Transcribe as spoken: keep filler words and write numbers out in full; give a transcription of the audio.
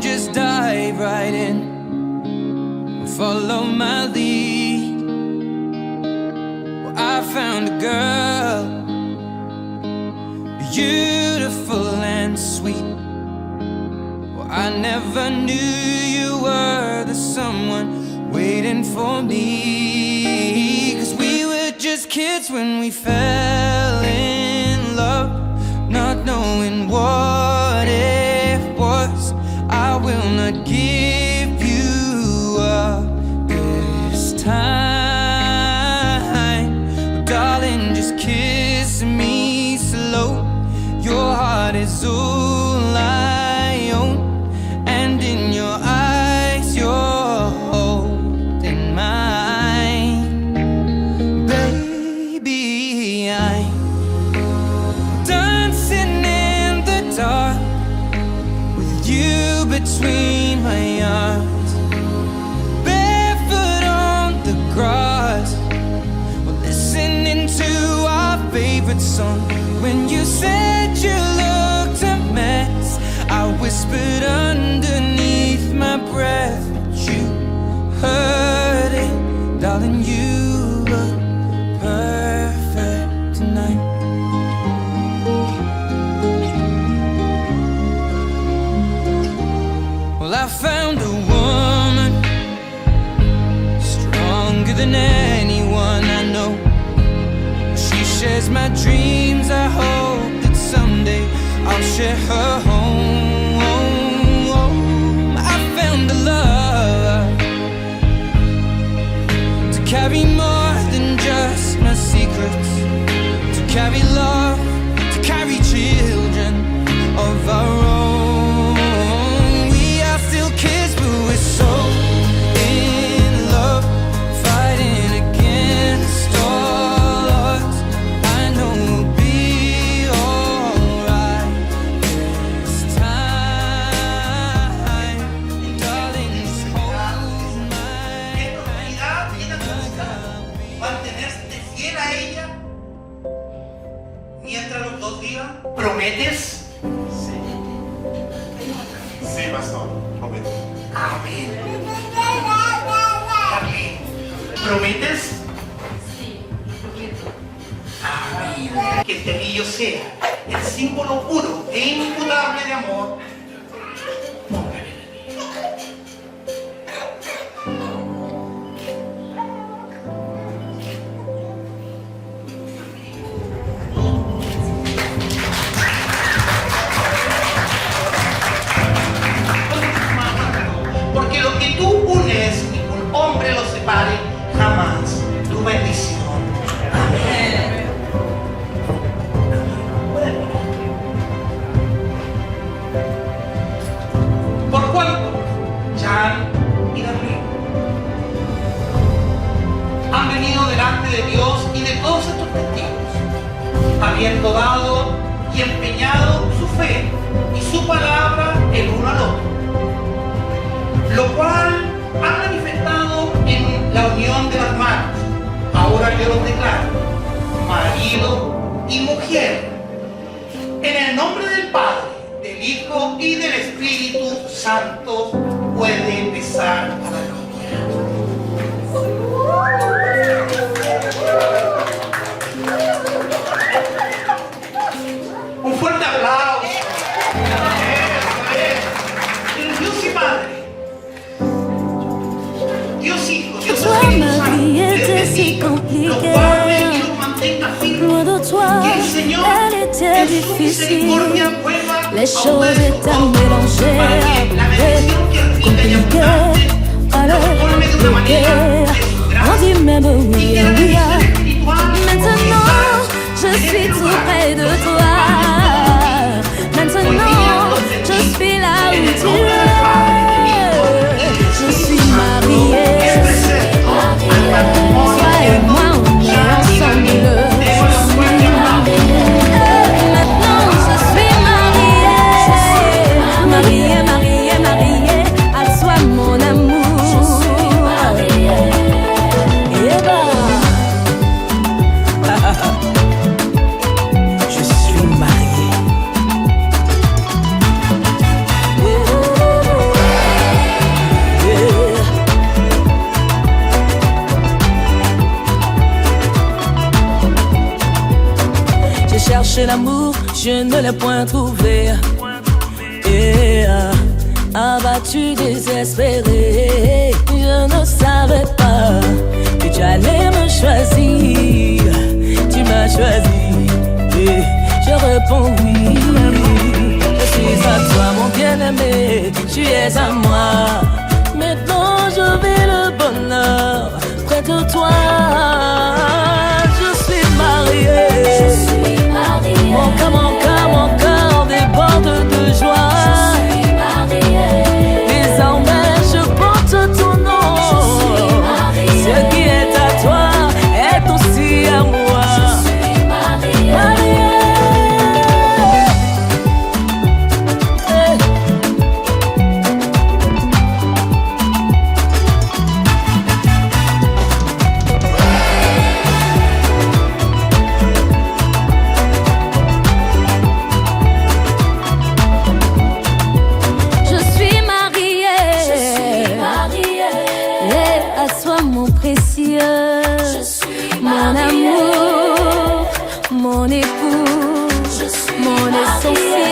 Just dive right in and follow my lead. Well, I found a girl, beautiful and sweet. Well, I never knew you were the someone waiting for me. 'Cause we were just kids when we fell in love, not knowing what it was. I will not give you up this time. Darling, just kiss me slow. Your heart is all I own, and in your eyes, you're holding mine. Baby, I'm dancing in the dark with you between my arms, barefoot on the grass. We're listening to our favorite song. When you said you looked a mess, I whispered underneath my breath, but you heard it. Darling, you look perfect tonight. Well, I found a woman stronger than anyone I know. She shares my dreams. I hope that someday I'll share her home. I found a love to carry more than just my secrets, to carry love, to carry children of our own. We are still kids, but we're so in love, fighting against all odds. I know we'll be alright this time. Darling, just hold my hand. Mantenerse fiel a ella mientras los dos vivan. ¿Prometes? Sí. Sí, pastor, prometo. Amén. Carlín, ¿prometes? Sí, lo prometo. Amén. Que este anillo sea el símbolo puro e inmutable de amor. Póngale el anillo. Porque lo que tú unes, ningún hombre lo separe jamás. Tu bendición. Amén. Por cuanto Jan y Darlene han venido delante de Dios y de todos estos testigos, habiendo dado y empeñado su fe y su palabra el uno al otro, lo cual han manifestado en la unión de las manos. Ahora yo los declaro marido y mujer. En el nombre del Padre, del Hijo y del Espíritu Santo, puede empezar a la gloria. Un fuerte aplauso. Eso es. Pero Dios y Padre, Dios Hijo, Dios Espíritu Santo, les bendiga, los guarde y los mantenga firmes. Que el Señor en su misericordia vuelva a uno de sus hijos, para que la bendición que habita y abundante los colme de una manera de su gracia y que la bendición espiritual comienza Je suis tout près de toi. Maintenant, je suis là où tu es. Je suis mariée. Toi et moi, on est ensemble. Maintenant, je suis mariée. Mariée, mariée, mariée. À toi, mon amour. Eba. Je suis Je ne l'ai point trouvé. Et, euh, abattu, désespéré, je ne savais pas que tu allais me choisir. Tu m'as choisi. Et je réponds oui. Je suis à toi, mon bien-aimé. Tu es à moi. Maintenant, je vis le bonheur près de toi. Je suis marié. Je suis marié. Mon cœur, mon cœur, mon cœur déborde de joie. Je suis marié. Désormais, je porte ton nom. Je suis marié. Ce qui est à toi est aussi à moi. Je suis marié. Marié. Hey. Je suis mariée. Je suis mariée. Et à toi, mon précieux. Je suis mon mariée. Amour, mon époux, je suis mon mariée. Essentiel.